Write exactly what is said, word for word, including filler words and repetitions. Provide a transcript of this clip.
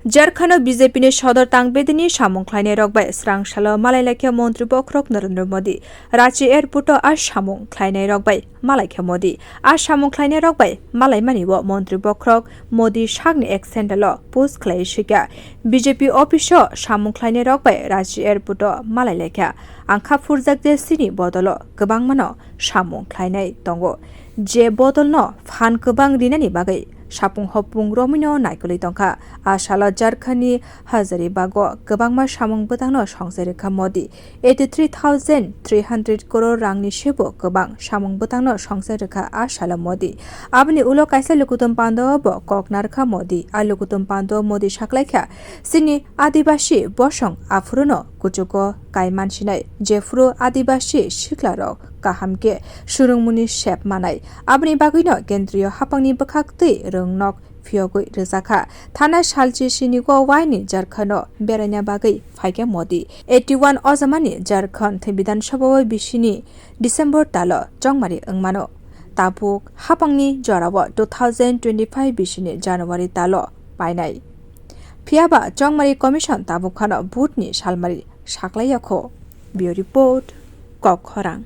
Jharkhando B J P ni sodor tangbedini samung khlainai rok bai srang salo malai laikha Montri Bokhorok Narendra Modi. Ranchi airport o a samung khlainai rok bai malai kha Modi. A samung khlainai rok bai malai mani o Montri Bokhorok Modi sakni X handle o post khlai swikha. B J P office o samung khlainai rok bai Ranchi airport o malai laikha. Ang kha phurjak je chini bodol o kwbangma no samung khlainai tongo. Je bodol no phan kwbang rinani bagwi sapung hopung romwi no naikolwi tongkha. A salo Jharkhand ni Hazaribag o kwbangma samung bwtang no songchai rwkha Modi. Eighty three thousand three hundred crore rang ni sebo kwbang samung bwtang no songchai rwkha a salo Modi. Aboni ulo kaisa lukutum pando o bo kok narwkha Modi. A lukutum pando o Modi saklaikha, chini Adibasi bosong aphuru no kuchugo kai mansinai, jephuru Adibasi sikla rok kaham khe swrwngmungni sep manai. Aboni bagwi no kendriyo haphangni bwkhak twi rwngnok phiyogwi rwjakha. Thana salchi sini go waini Jharkhando beraina bagwi phaikha Modi. Eighty one ojamani Jharkhand Bidhan Sabha o bisini December talo chongmari wngmano. Tabuk haphangni jorao two thousand twenty five bisini January talo painai. Phiyaba chongmari commission tabuk phano vote ni salmari saklaiya kho. Bureau report, Kok Khorang.